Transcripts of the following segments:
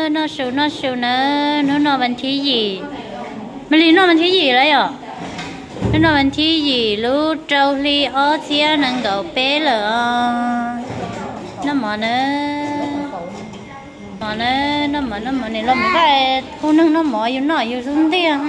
Noj su noj su nawb, hnub no vas thib yim, Mas Lis noj vas thib yim lawm yom? Hnub no vas thib yim lub rau hli ob txhiab nees nkaum peb lawm os. Noj mov nawb, mov nawb, noj mov noj mov, niam laus Maiv Vaj hu neeg noj mov, yus noj yus xub ntiag.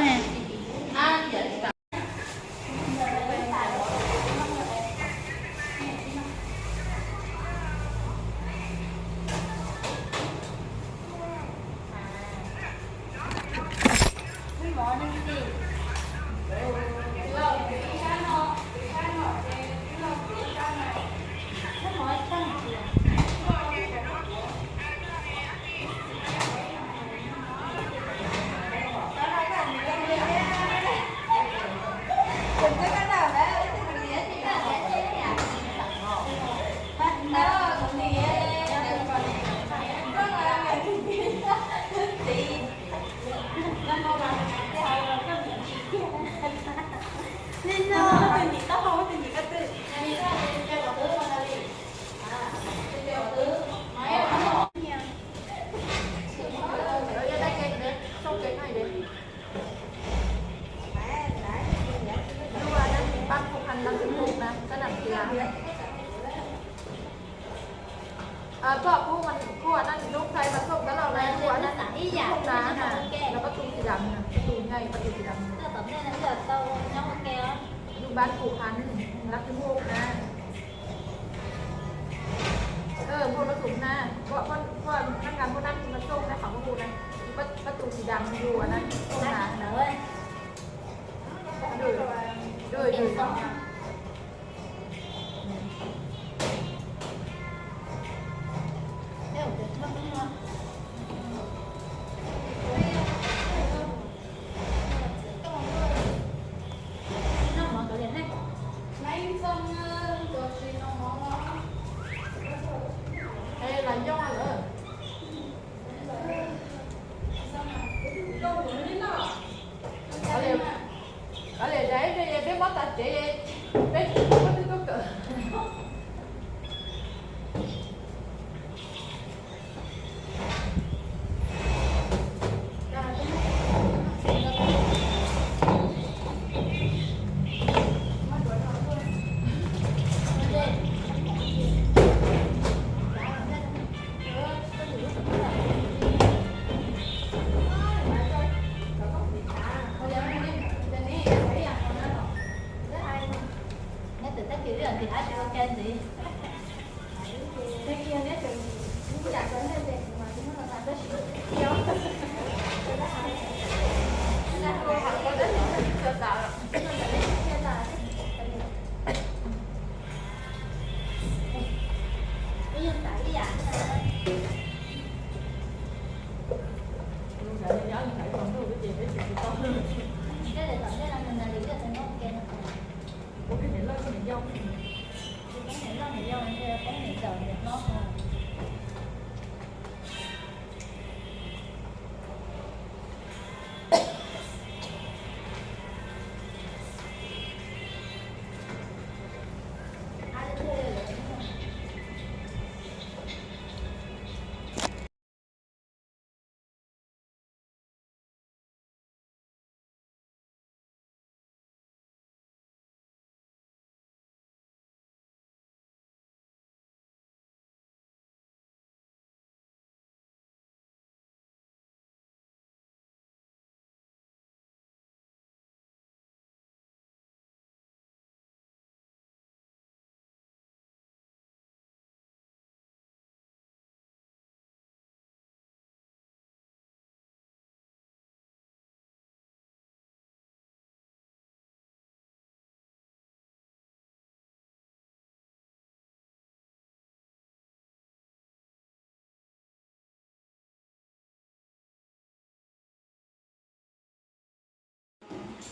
Pab kuv, kuv anaj tsis hnub kais mas xoj kab laus na, kuv anaj ib yam na, los pab tus tsis dam na, pab tus nyaj pab tus tsis dam na. Yus pab kuv qhov lab twb muaj na. Muaj lab tus na, pab, pab, pab nab nkas muaj nab tus mas xoj na, qhov muaj hu na, pab tus tsis dam yus na, xoj na. Dui, dui, dui. Peb mob tas tsev, peb tsis muaj twb tuaj kawm.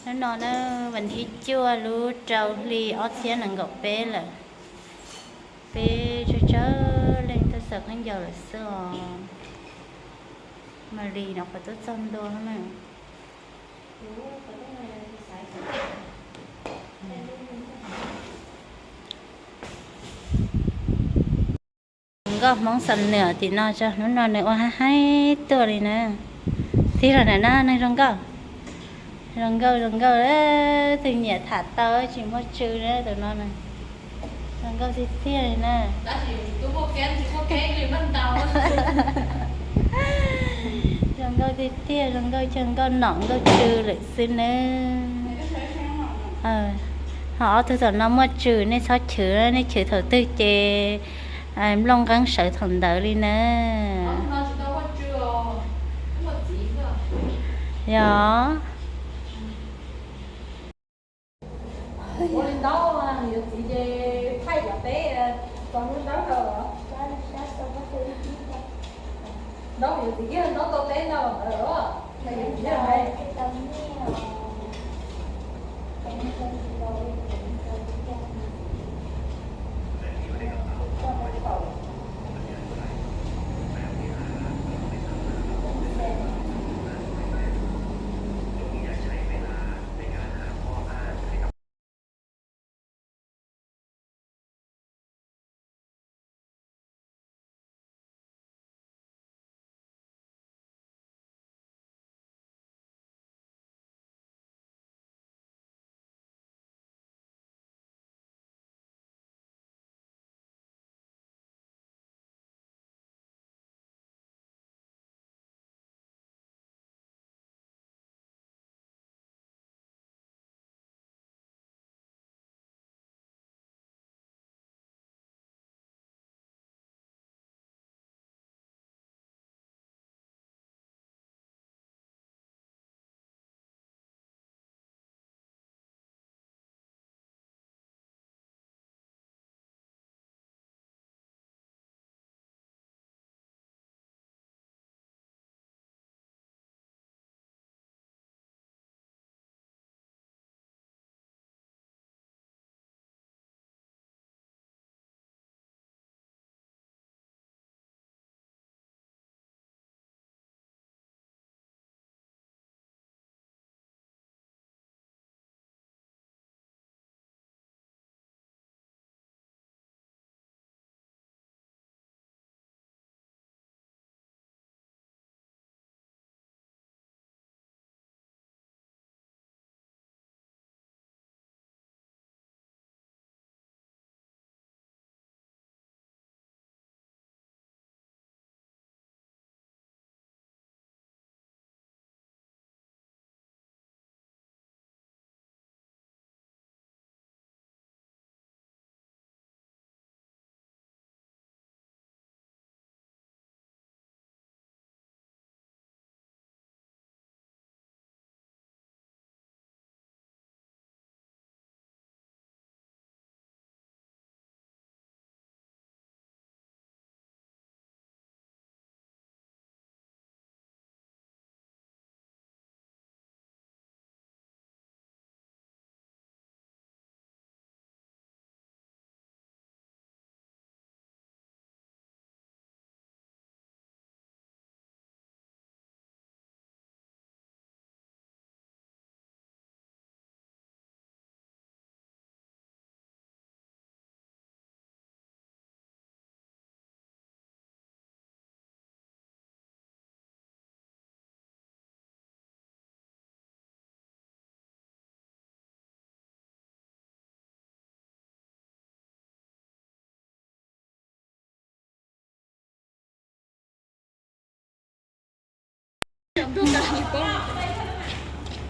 Hnub no na, vas thib cuaj lub rau hli ob txhiab nees nkaum peb lawm. Peb tsawg tsawg leej tuaj xaws khaub ncaws lawm xwb os. Mas Lis no qhov tuaj txog ntua na. Hmoob Xam Nuam tim no tso, hnub no nws ua haib haib tuaj li na. Tig los ntawm no neeg zoo nkauj, zoo nkauj zoo nkauj, twg nyiam tham tau tsis muaj tsw na tus no na. Zoo nkauj tiag tiag li na. Zoo nkauj tiag tiag, zoo nkauj cog nkauj nom nkauj tsw lawm xwb na. Ho ob tug tom no muaj tsw, nej txhob chwv, nej chwv thaum twg ces nplooj nqeeb sawv thaum ntawd li na. Yog. Ua li ntawd, yuav txiv ces thaij cov teb, txog hnub ntawd tau. Ntawd yuav txiv kiag ntawd tau teb ntawd ntawd.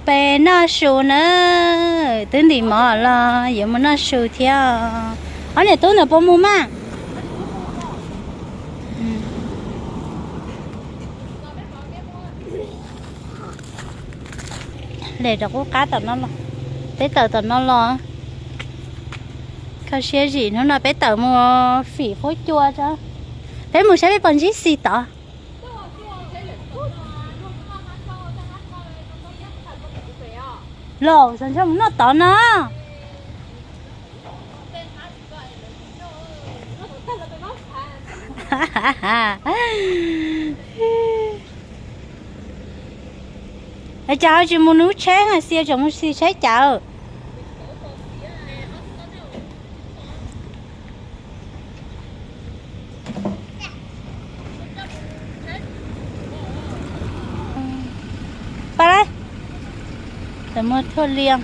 Peb noj su na, twb ntim mov los yuav mus noj su thiab. Ob niam tub ntawd puas mus mas? Les rov qub qab tom no los, peb tawm tom no los. Kho siab zim hnub no peb tawm mus fim qub cua tso. Peb mus saib peb puas ntsib xis tod. Los, noj tod no. Cas ho tsis mus nug tsheb, Xia tseem mus xis tsheb cawv. Muag thuaj lias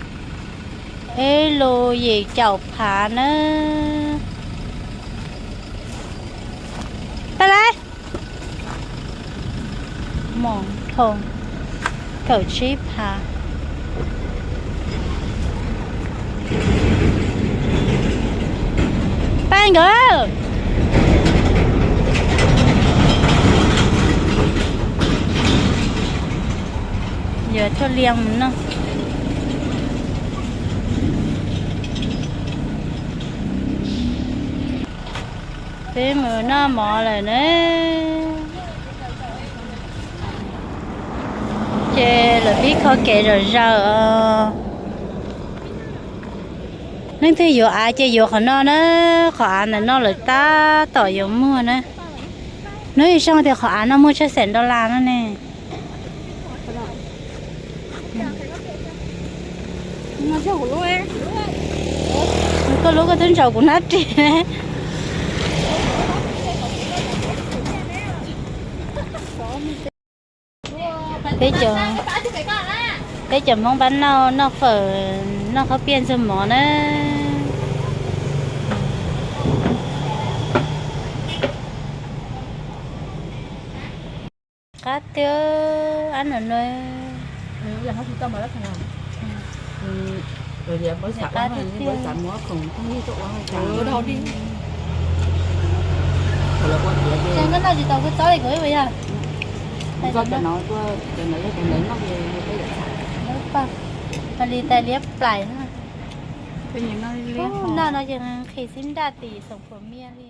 ib lus yim caum phav na. Pab lawm, mom thoo kaum tsib phav. Pab nkawd, yuav thuaj lias mus noj. Peb mus noj mov lawm na. Ces lawv pib kho kev zom zaws os. Leej twg yuav av ces yuav qhov no na, qhov av ntawm no lawv tab tom yuav muag na. Hnub ib zaug tias qhov av no muag tshaj xees dollar no ne. Koj lub koj twb ntsaum kuv hnab ris. Peb cov, peb cov Hmoob pab noj, noj fawm, noj khaub piaj ntxuag mov na. Qab tiag, ab no no. Qab tiag tiag. Koj noj tsis tau kua txob li kuv ib yam. Noj li tais liab plais. Noj no ces nqhis xib nraj tim xoom phuam miaj li.